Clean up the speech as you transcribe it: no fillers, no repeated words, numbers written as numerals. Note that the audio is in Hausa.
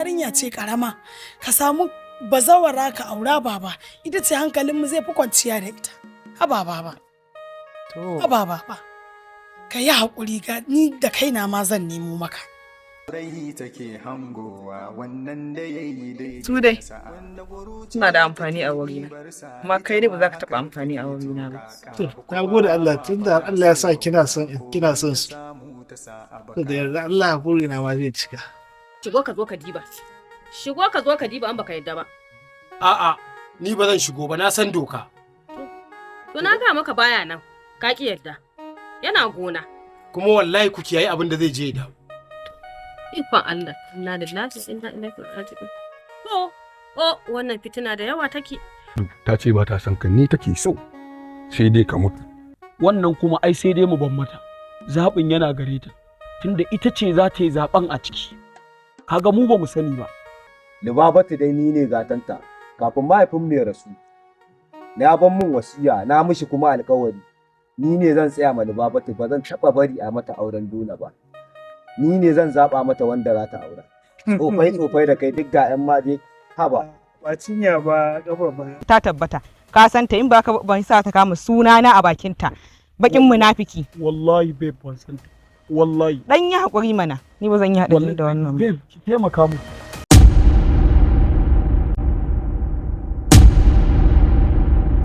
Yarinya ce karama, ka samu bazawara ka aura, baba. Ita ce hankalinmu zai fi kwanciya da ita. Haba baba. To. Haba baba. Ka yi haƙuri, ga ni da kaina ma zan nemo maka. Rai take hangowa wannan da yayi dai. Su dai suna da amfani a wurina, amma kai dai ba za ka taɓa amfani a wurina ba. To, na gode Allah tunda Allah ya sa kina son su. To, da yarda Allah burina ma zai cika. Shigo ka zo ka diba. Shigo ka zo ka diba an baka yadda ba. A'a, ni ba zan shigo ba, na san doka. To, na ga maka baya nan. Ka ki yarda. Yana gona. Kuma wallahi ku kiyaye abin da zai je ya dawo. Ikon Allah. Inna lillahi wa inna ilaihi raji'un. To, oh, wannan fitina da yawa take. Ta ce ba ta son ka, ni take so, sai dai ka mutu. Wannan kuma ai sai dai mu ban mata zaɓin, yana gare ta, tunda ita ce za ta yi zaɓen a ciki. Kaga mu ba mu sani ba. Libabatu dai ni ne gatanta. Kafin mahaifin mai rasu, na ban min wasiya, na mishi kuma alkawari. Ni ne zan tsaya ma Libabatu, ba zan taɓa bari a mata auren dole ba. Ni ne zan zaɓa mata wanda za ta aura. Tsofai tsofai da kai duk ga 'yan maje, haba. Ba cinya ba kafa ba. Ta tabbata ka san ta, in ba ka ban sa ta kama sunana a bakinta, bakin munafiki. Wallahi babe, ban san ta wallahi. Dan yi hakuri mana, ni ba zan yi haɗari da wannan ba. Babe, ki taimaka mu.